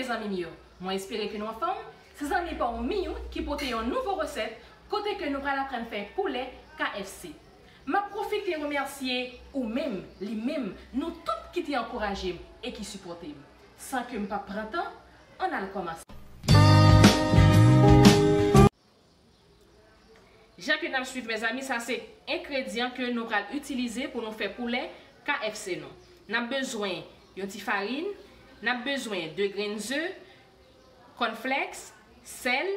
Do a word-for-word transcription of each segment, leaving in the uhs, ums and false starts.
Mezanmi m yo, mwen espere ke nou anfòm. Se zanmi pa w Miyou ki pote yon nouvo resèt kote ke nou pral aprann fè poulè K F C. M ap pwofite remèsye ou menm, li menm, nou tout ki te ankouraje m e ki sipòte m. San ke m pa pran tan, ann al kòmanse. Jan ke n ap swiv, mezanmi, sa se engredyan ke nou pral itilize pou nou fè poulè K F C nou. N ap bezwen yon ti farin, n ap bezwen de grenn ze, kònflèks, sèl,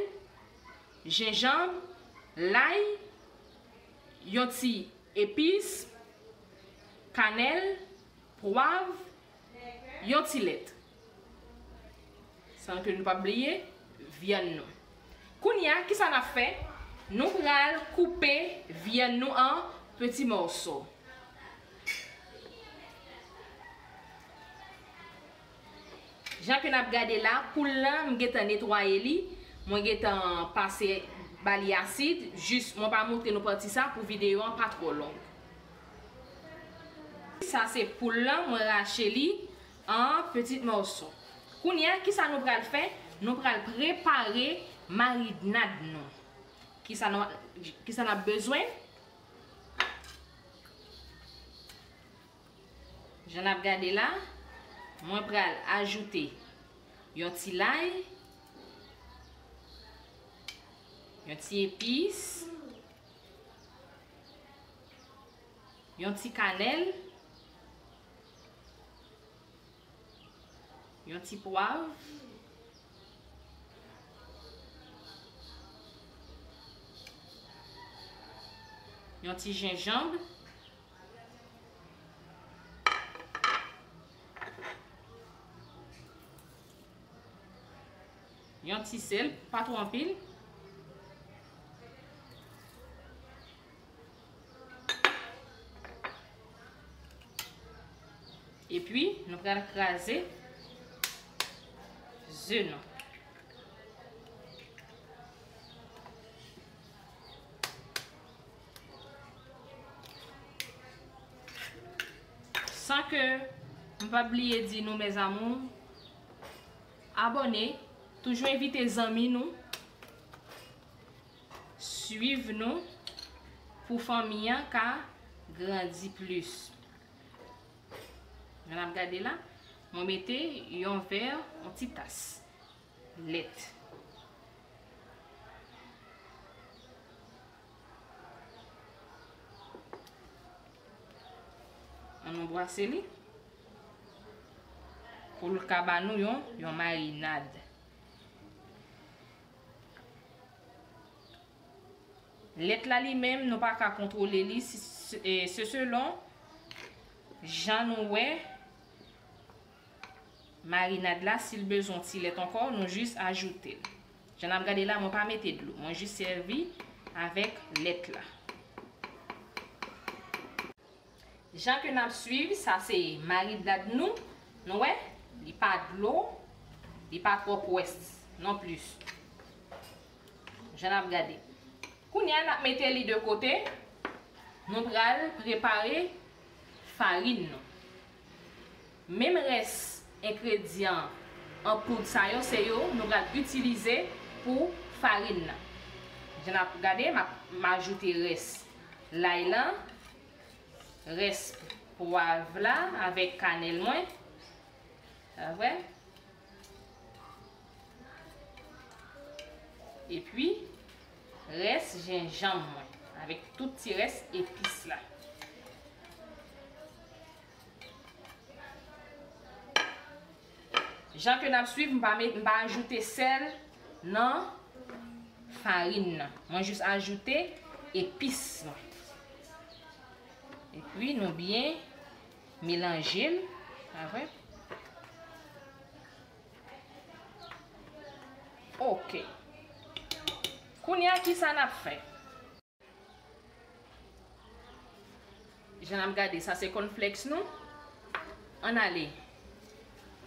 jenjanm, lay, yon ti epis, kanèl, pwav, yon ti lèt. San ke nou pa bliye vyann nou. Kounye a, kisa n ap fè? Nou pral koupe vyann nou an peti mòso. Jan ke n ap gade la, poul lan, m gentan netwaye li, mwen gentan pase ba li asid, jis mwen pa montre nou pati sa pou videyo an pa twò long. Sa se poul lan, mwen rache li an peti mòso. Kounye a, kisa nou pral fè? Nou pral prepare marinad nou. Kisa nou, kisa n ap bezwen? Jan n ap gade la, mwen pral ajoute yon ti lay, yon ti epis, yon ti kanèl, yon ti pwav, yon ti jenjanm, yon ti sèl, pa twò anpil. Epi, nou pral kraze ze nou. San ke m pa bliye di nou, mes amours, abòne, toujou envite zanmi nou, swiv nou, pou fanmi an ka grandi plis. Jan n ap gade la, mwen mete yon vè, yon ti tas lèt. Ann nou bwase li pou l ka ba nou yon, yon marinad. Lèt la li menm, nou pa ka kontwole li, si, se, e, se selon jan nou wè marinad la, si l bezwen ti lèt ankò, nou jis ajoute l. Jan n ap gade la, mwen pa mete dlo, mwen jis sèvi avèk lèt la. Jan ke n ap swiv, sa se marinad nou. Nou wè, li pa dlo, li pa twò pwès non plis. Jan n ap gade. Kounye a, n ap mete li de kote. Nou pral prepare farin nou. Menm rès engredyan an poud sa yo, se yo nou pral itilize pou farin nan. Jan n ap gade, m ap, m ajoute rès lay lan, rès pwav la avèk kanèl mwen. Sa vre? Epi, rès jenjanm mwen, avèk tout ti rès epis la. Jan ke n ap swiv, m pa met, m pa ajoute sèl nan farin nan. Mwen jis ajoute epis mwen. Epi, nou byen melanje l avè. Ok. Kounye a, kisa n ap fè? Jan n ap gade, sa se kònflèks nou. Ann ale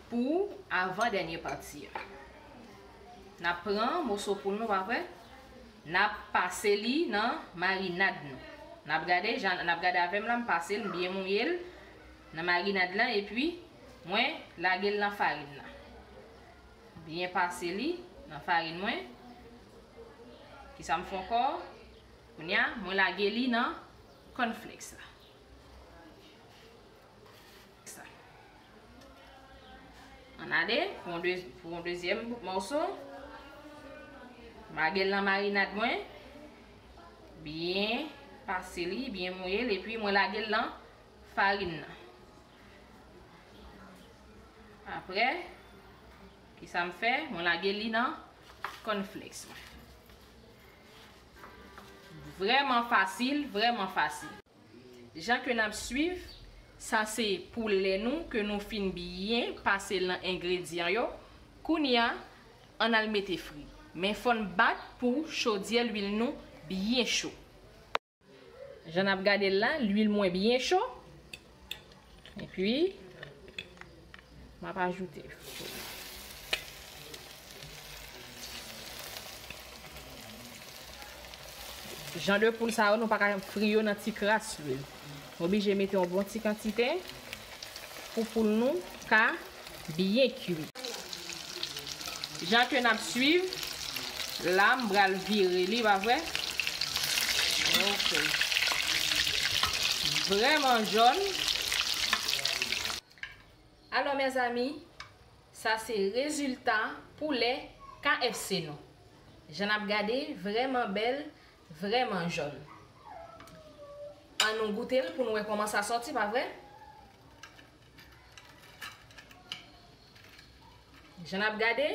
pou avan dènye pati a. N ap pran moso poul nou, pa vre? N ap pase li nan marinad nou. N ap gade, jan, n ap gade avè m la, m pase l, m byen mouye l nan marinad lan, epi mwen lage l nan farin nan. Byen pase li nan farin mwen. Kisa m fè ankò? Kounye a, mwen lage li nan cornflakes la. Sa. Ann ale pou yon de-, pou yon dezyèm mòso. M lage l nan marinad mwen. Byen pase li, byen mouye l, epi mwen lage l nan farin nan. Apre, kisa m fè? Mwen lage li nan cornflakes mwen. Vrèman fasil, vrèman fasil. Jan ke n ap swiv, sa se poulè nou ke nou fin byen pase l nan engredyan yo. Kounye a, ann al mete fri. Men fò n bat pou chodyè lwil nou byen cho. Jan n ap gade l la, lwil mwen byen cho. Epi, m ap ajoute. Jan de poul sa yo, nou pa ka fri yo nan ti kras lwil. Nou oblije mete yon bon ti kantite pou poul nou ka byen kui. Jan ke n ap swiv, la m pral vire li, pa vre? Ok. Vrèman jòn. Alò, mezanmi, sa se rezilta poulè K F C nou. Jan n ap gade, vrèman bèl, vrèman jòn. An nou goute l pou n wè kòman sa sòti, pa vre? Jan n ap gade,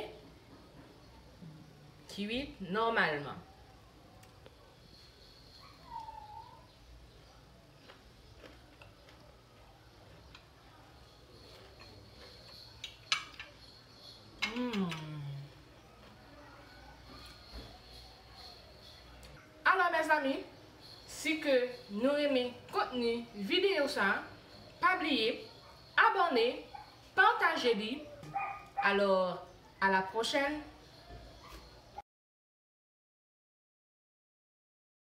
kuit nòmalman. Hmm. Alò, mezanmi, si ke nou renmen kontni videyo sa, pa bliye abòne, pataje li. Alò, a la pwochèn.